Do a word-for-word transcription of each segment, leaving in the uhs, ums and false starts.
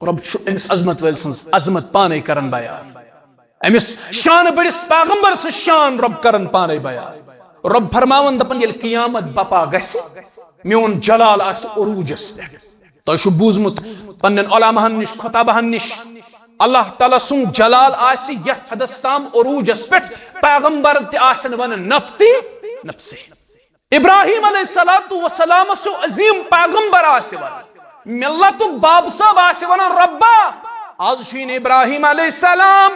رۄب چھُ أمِس عظمت وٲلۍ سٕنٛز عظمت پانے کران بیان۔ أمِس شان بٔڑِس پیغمبر سٕنٛز شان رۄب کران پانے بیان۔ رۄب فرماوان دپان، ییٚلہِ قیامت بپا گژھِ، میون جلال آسہِ عروجس پٮ۪ٹھ۔ تۄہہِ چھُو بوٗزمُت پننٮ۪ن علماہن نِش، خطابہن نِش، اللہ تعالیٰ سُنٛد جلال آسہِ یتھ حدس تام عروجس پٮ۪ٹھ، پیغمبر تہِ آسن ونان، نفسی، نفسی۔ ابراہیم علیہ الصلوۃ والسلام سُہ عظیم پیغمبر آسہِ ونان، ملتُک باب صٲب آسہِ ونان، رۄبا، از چھُے نہٕ ابراہیم علیہ السلام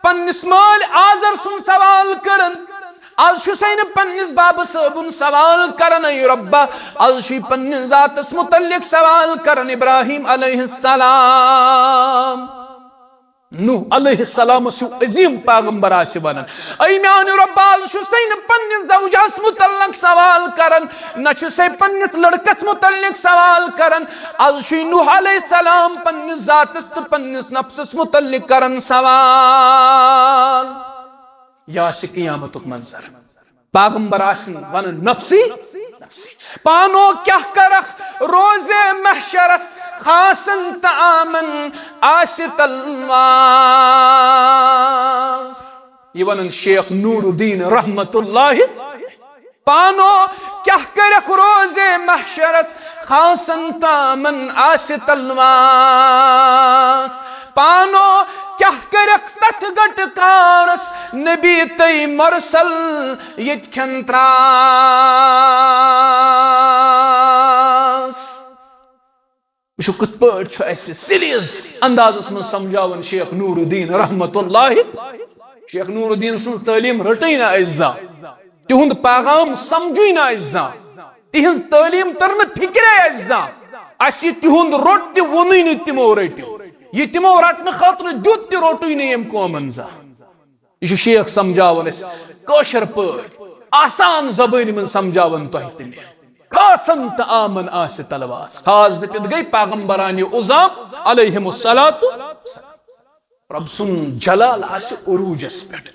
پننِس مٲلۍ آزر سُنٛد سوال کران، از چھُسے نہٕ پننِس بابہٕ صٲبُن سوال کران، اے رۄبا، از چھُے پننِس ذاتس متعلق سوال کران ابراہیم علیہ السلام۔ نوح علیہ السلام سُہ عظیم پیغمبر آسہِ ونان، اے میانہِ رۄبا، از چھُسے نہٕ پننِس زوجس متعلق سوال کران، نہ چھُسے پننِس لڑکس متعلق سوال کران، از چھُے نوح علیہ السلام پننِس ذاتس تہٕ پننِس نفسس متعلق کران سوال۔ یہِ آسہِ قیامتُک منظر۔ پیغمبر آسن ونان، نفسی، نفسی۔ پانو کیاہ کرکھ روزے محشرس، خاصن تہٕ عامن آسہِ تلواس۔ یہِ ونان شیخ نور الدین رحمت اللہ۔ پانو کیاہ کرکھ روزے محشرس، خاصن تہٕ عامن آسہِ تلواس۔ پانو کیاہ کرکھ تتھ گٹہٕ کارس، نبی تہٕ مرسل ییٚتہِ کھٮ۪ن تراس۔ وٕچھِو، کِتھ پٲٹھۍ چھُ اَسہِ سلیس اندازس منٛز سمجھاوان شیخ نور الدین رحمت اللہ۔ شیخ نور الدین سٕنٛز تعلیٖم رٔٹٕے نہٕ اَسہِ زانٛہہ، تِہُنٛد پیغام سمجھٕے نہٕ اَسہِ زانٛہہ، تِہنٛز تعلیٖم تٔر نہٕ فِکرے اَسہِ زانٛہہ۔ اَسہِ یہِ تِہُنٛد روٚٹ تہِ ووٚنُے نہٕ تِمو رٔٹِو۔ یہِ تِمو رٹنہٕ خٲطرٕ دیُت تہِ روٚٹُے نہٕ ییٚمۍ قومن زانٛہہ۔ یہِ چھُ شیخ سمجھاوان اَسہِ کٲشِر پٲٹھۍ، آسان زبٲنۍ منٛز سمجھاوان تۄہہِ تہِ مےٚ۔ خاصن تہٕ عامن آسہِ تلواس۔ خاص دٔپِتھ گٔے پیغمبرانہِ عظام علیہم الصلوۃ۔ رۄب سُنٛد جلال آسہِ عروجس پٮ۪ٹھ۔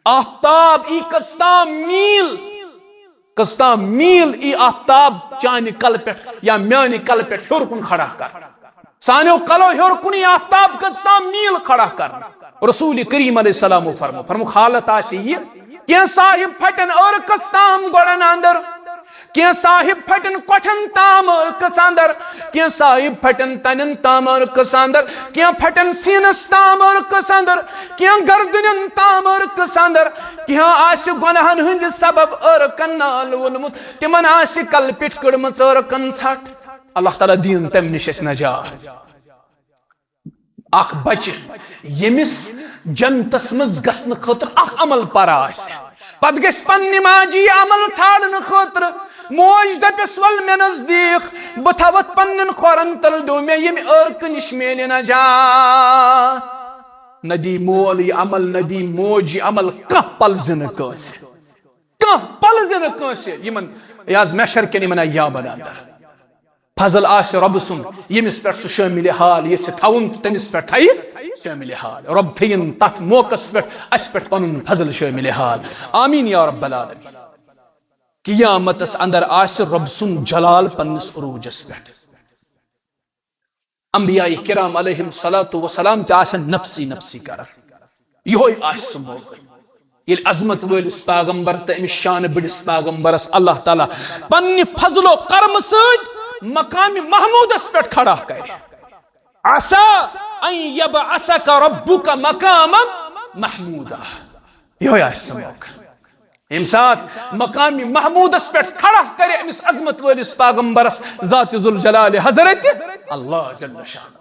آفتاب ای کٔژتام میٖل، کٔژتام میٖل ای آفتاب چانہِ کلہٕ پٮ۪ٹھ یا میانہِ کلہٕ پٮ۪ٹھ ہیوٚر کُن کھڑا کر۔ سانیو کلو ہیوٚر کُن ای آفتاب کٔژتام میٖل کھڑا کرنہٕ۔ رسول کریم علیہ السلام فرمو، فرمو حالت آسہِ یہِ، کینٛہہ صاحب پھٹن عرقس تام گۄڈن اندر، کینٛہہ صاحب پھٹن کۄٹھٮ۪ن تام عرقس اندر، کینٛہہ صاحب پھٹن تنٮ۪ن تام عرقس اندر، کینٛہہ پھٹن سینس تام عرقس اندر، کینٛہہ گردنٮ۪ن تام عرقس اندر، کینٛہہ آسہِ گۄناہن ہٕنٛدِ سبب عرقن نال ووٚنمُت، تِمن آسہِ کلہٕ پٮ۪ٹھ کٔڑمٕژ عرقن ژھٹھ۔ اللہ تعالیٰ دِیِن تمہِ نِش اَسہِ نجات۔ اکھ بچہِ ییٚمِس جنتس منٛز گژھنہٕ خٲطرٕ اکھ عمل پرا آسہِ، پتہٕ گژھِ پننہِ ماجہِ یہِ عمل ژھانڈنہٕ خٲطرٕ۔ موج دپٮ۪س، ول مےٚ نزدیٖک، بہٕ تھاوتھ پننٮ۪ن کھۄرن تل، دو مےٚ ییٚمہِ عٲرقہٕ نِش میلہِ نجات۔ نہ دی مول یہِ عمل، نہ دی موج یہِ عمل، کانٛہہ پلزِ نہٕ کٲنٛسہِ، کانٛہہ پلزِ نہٕ کٲنٛسہِ۔ یِمن یہِ آز محشر کٮ۪ن یِمن ایامن اندر فضل آسہِ رۄبہٕ سُنٛد، ییٚمِس پٮ۪ٹھ سُہ شٲمِلِ حال ییٚژھِ تھاوُن تہٕ تٔمِس پٮ۪ٹھ تھایہِ شٲمِلِ حال۔ رۄب تھٲیِن تَتھ موقعس پٮ۪ٹھ اَسہِ پٮ۪ٹھ پَنُن فضل شٲمِلِ حال۔ آمیٖن یا رب العالمین۔ قیامتس اندر آسہِ رۄب سُنٛد جلال پننِس عروجس پٮ۪ٹھ۔ انبیاء کرام علیہم الصلوۃ والسلام تہِ آسن نفسی نفسی کران۔ یہوے آسہِ سُہ موقع۔ ییٚلہِ عظمت وٲلِس پیغمبر تہٕ أمِس شانہٕ بٔڑِس پیغمبرس اللہ تعالیٰ پننہِ فضل و کرمہٕ سۭتۍ مقام محمودس پٮ۪ٹھ کھڑا کرِ۔ عسیٰ ان یبعثک ربک مقاما محمودا۔ یہوے آسہِ سُہ موقع۔ ییٚمہِ ساتہٕ مقام محمودس پٮ۪ٹھ کھڑا کرِ أمِس عظمت وٲلِس پیغمبرس ذات ذوالجلال حضرت اللہ جل شانہ۔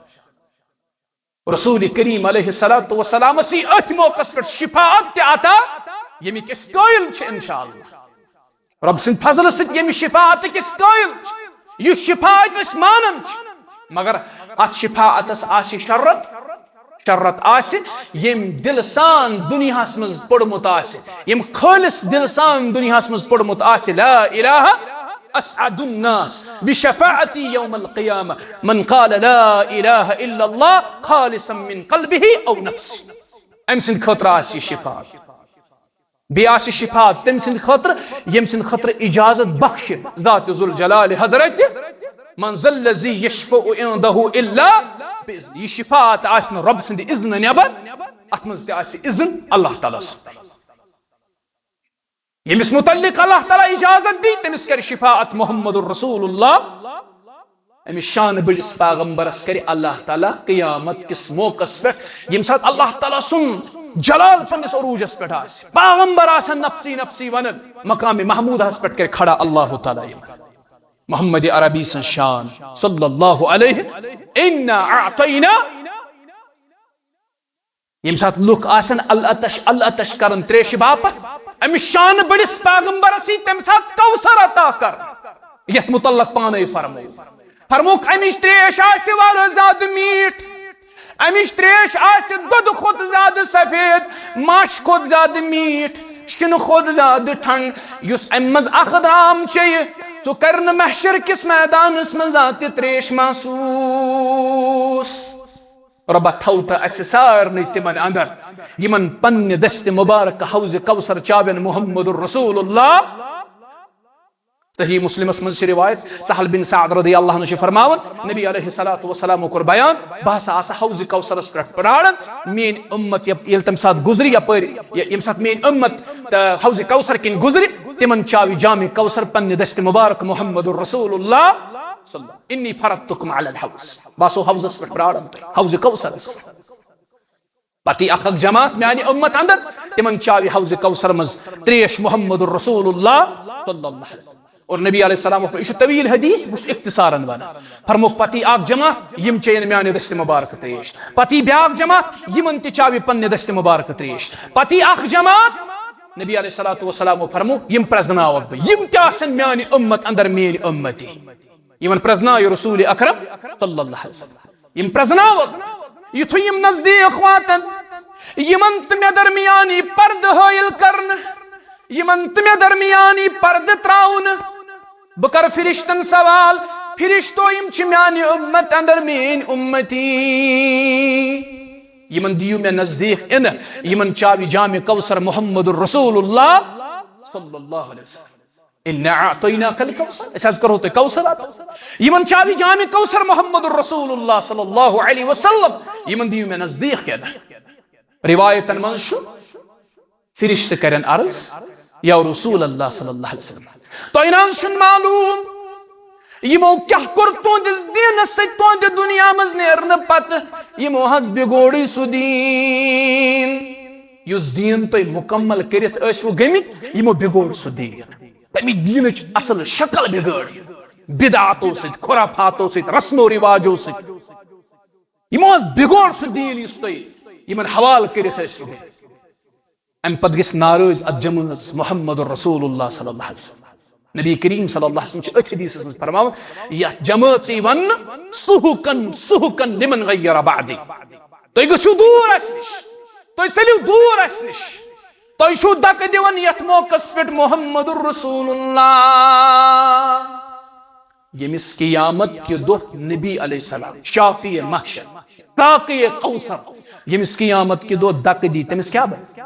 رسول کریم علیہ الصلوۃ والسلامس یی أتھۍ موقعس پٮ۪ٹھ شفاعت تہِ عطا، ییٚمِکۍ أسۍ قٲیِل چھِ انشاءاللہ۔ رۄب سٕنٛدِ فضلہٕ سۭتۍ ییٚمہِ شفاعتٕکۍ أسۍ قٲیِل چھِ، یُس شفاعت أسۍ مانان چھِ، مگر اتھ شفاعتس آسہِ شرط، شرط آسہِ، ییٚمۍ دِلہٕ سان دُنیاہس منٛز پوٚرمُت آسہِ، ییٚمۍ خٲلص دِلہٕ سان دُنیاہس منٛز پوٚرمُت آسہِ، لا الہ اسعد الناس بشفاعتی یوم القیامہ من قال لا الہ الا اللہ خالصا من قلبہ او نفسہ۔ أمۍ سٕنٛدِ خٲطرٕ آسہِ یہِ شفاعت۔ بیٚیہِ آسہِ شفاعت تٔمۍ سٕنٛدِ خٲطرٕ، ییٚمۍ سٕنٛدِ خٲطرٕ اجازت بخشِ ذات ذوالجلال حضرت، من ذا الذی یشفع عندہ الا بِإِذْنِ۔ یہِ شفاعت آسہِ نہٕ رۄب سٕنٛدِ اذنہٕ نٮ۪بر، اتھ منٛز تہِ آسہِ اذن اللہ تعالیٰ سُنٛد۔ ییٚمِس متعلق اللہ تعالیٰ اجازت دی، تٔمِس کرِ شفاعت محمد رسول اللہ۔ أمِس شان بٔڑِس پیغمبرس کرِ اللہ تعالیٰ قیامت کِس موقعس پٮ۪ٹھ، ییٚمہِ ساتہٕ اللہ تعالیٰ سُنٛد جلال پننِس عروجس پٮ۪ٹھ آسہِ، پیغمبر آسن نفسی نفسی ونان، مقام محمودس پٮ۪ٹھ کرِ کھڑا اللہ تعالیٰ یِمن۔ محمد عربی سٕنٛز شان صلی اللہ علیہ، انا اعطینا۔ ییٚمہِ ساتہٕ لُکھ آسن العطش العطش کران تریشہِ باپتھ، أمِس شان بٔڑِس پیغمبرس یی تمہِ ساتہٕ کوثر عطا کرنہٕ، یتھ متعلق پانے فرموو۔ فرمووُکھ، امِچ تریش آسہِ واریاہ زیادٕ میٖٹھ، امِچ تریش آسہِ دۄدٕ کھۄتہٕ زیادٕ سفید، ماچھ کھۄتہٕ زیادٕ میٖٹھ، شِنہٕ کھۄتہٕ زیادٕ ٹھنڈ۔ یُس امہِ منٛز اکھ درام چیٚیہِ، سُہ کرِ نہٕ محشر کِس میدانس منٛز زانٛہہ تہِ تریش محسوس۔ رۄبہ، تھاو تہٕ اسہِ سارنٕے تِمن اندر، یِمن پننہِ دستِ مبارک حوض کوثر چاوٮ۪ن محمد رسول اللہ۔ صحیح مسلمس منٛز چھِ روایت، سہل بن سعد رضی اللہ عنہ چھِ فرماوان، نبی علیہ الصلوۃ والسلام کوٚر بیان، بہٕ ہسا آسہٕ حوض کوثرس پٮ۪ٹھ پراران، میٲنۍ اُمت یپ-، ییٚلہِ تمہِ ساتہٕ گُزرِ یپٲرۍ، یہِ-، ییٚمہِ ساتہٕ میٲنۍ اُمت، تہٕ، حوض کوثر کِنۍ گُزرِ، تِمن چاوِ جام کوثر پننہِ دستِ مبارک محمد رسول اللہ صلی اللہ۔ انی فرضتکم علی الحوض، بہٕ آسو حوضس پٮ۪ٹھ پراران تۄہہِ، حوض کوثرس پٮ۪ٹھ۔ پتہٕ یی اکھ اکھ جماعت میانہِ اُمت اندر، تِمن چاوِ حوض کوثر منٛز تریش محمد رسول اللہ صلی اللہ علیہ وسلم۔ اور نبی علیہ السلام ووٚن، یہِ چھُ طویل حدیث، بہٕ چھُس اختصارن ونان۔ فرمووُکھ، پتہٕ یی اکھ جماعت، یِم چیٚین میانہِ دستِ مبارک تریش۔ پتہٕ یی بیاکھ جماعت، یِمن تہِ چاوِ پننہِ دستِ مبارک تریش۔ پتہٕ یی اکھ جماعت، نبی علیہ الصلوۃ والسلام فرموو، یِم پرزناوکھ بہٕ، یِم تہِ آسن میانہِ اُمت اندر، میٲنۍ اُمتی۔ یِمن پرزنایہِ رسول اکرم صلی اللہ علیہ وسلم۔ یِم پرزناوکھ، یُتھُے یِم نزدیٖک واتن، یِمن تہٕ مےٚ درمیان یی پردٕ حٲیِل کرنہٕ، یِمن تہٕ مےٚ درمیان یی پردٕ تراونہٕ۔ بہٕ کرٕ فرشتن سوال، فرشتو، یِم چھِ میانہِ اُمت اندر میٲنۍ اُمتی، یِمن دِیِو مےٚ نزدیٖک یِنہٕ، یِمن چاوِ جامِ کوثر محمد رسول اللہ صلی اللہ علیہ وسلم۔ انا اعطیناک الکوثر، أسۍ حظ کرو تۄہہِ کوثر عطا۔ یِمن چاوِ جامِ کوثر محمد رسول اللہ صلی اللہ علیہ وسلم، یِمن دِیِو مےٚ نزدیٖک یِنہٕ۔ روایتن منٛز چھُ، فرشتہٕ کرن عرض، یا رسول اللہ صلی اللہ علیہ وسلم، تۄہہِ نہ حظ چھُنہٕ معلوم یِمو کیٛاہ کوٚر تُہنٛدِس دیٖنس سۭتۍ، تُہنٛدِ دُنیا منٛز نیرنہٕ پتہٕ؟ یِمو حظ بِگوڑٕے سُہ دیٖن۔ یُس دیٖن تُہۍ مُکمل کٔرِتھ ٲسوٕ گٔمٕتۍ، یِمو بِگوڑ سُہ دیٖن۔ تَمہِ دیٖنٕچ اصل شکل بِگٲڑ، بدعاتو سۭتۍ، خرافاتو سۭتۍ، رسم و رواجو سۭتۍ۔ یِمو حظ بِگوڑ سُہ دیٖن یُس تُہۍ یِمن حوالہٕ کٔرِتھ ٲسوٕ گٔمٕتۍ۔ امہِ پتہٕ گژھِ ناراض اتھ جمٲژ محمد رسول اللہ صلی اللہ علیہ وسلم۔ نبی کریم صلی اللہ علیہ وسلم چھِ أتھۍ حدیثس منٛز فرماوان، یتھ جمٲژ یی وننہٕ، سُحقن، سُحقن لمن غیر بعدی۔ تُہۍ گٔژھِو دوٗر اسہِ نِش، تُہۍ ژٔلِو دوٗر اسہِ نِش۔ تُہۍ چھِو دکہٕ دِوان یتھ موقعس پٮ۪ٹھ محمد رسول اللہ، ییٚمِس قیامت کہِ دۄہ نبی علیہ السلام، شافی محشر، ساقی کوثر، ییٚمِس قیامت کہِ دۄہ دکہٕ دی، تٔمِس کیٛاہ بنہِ؟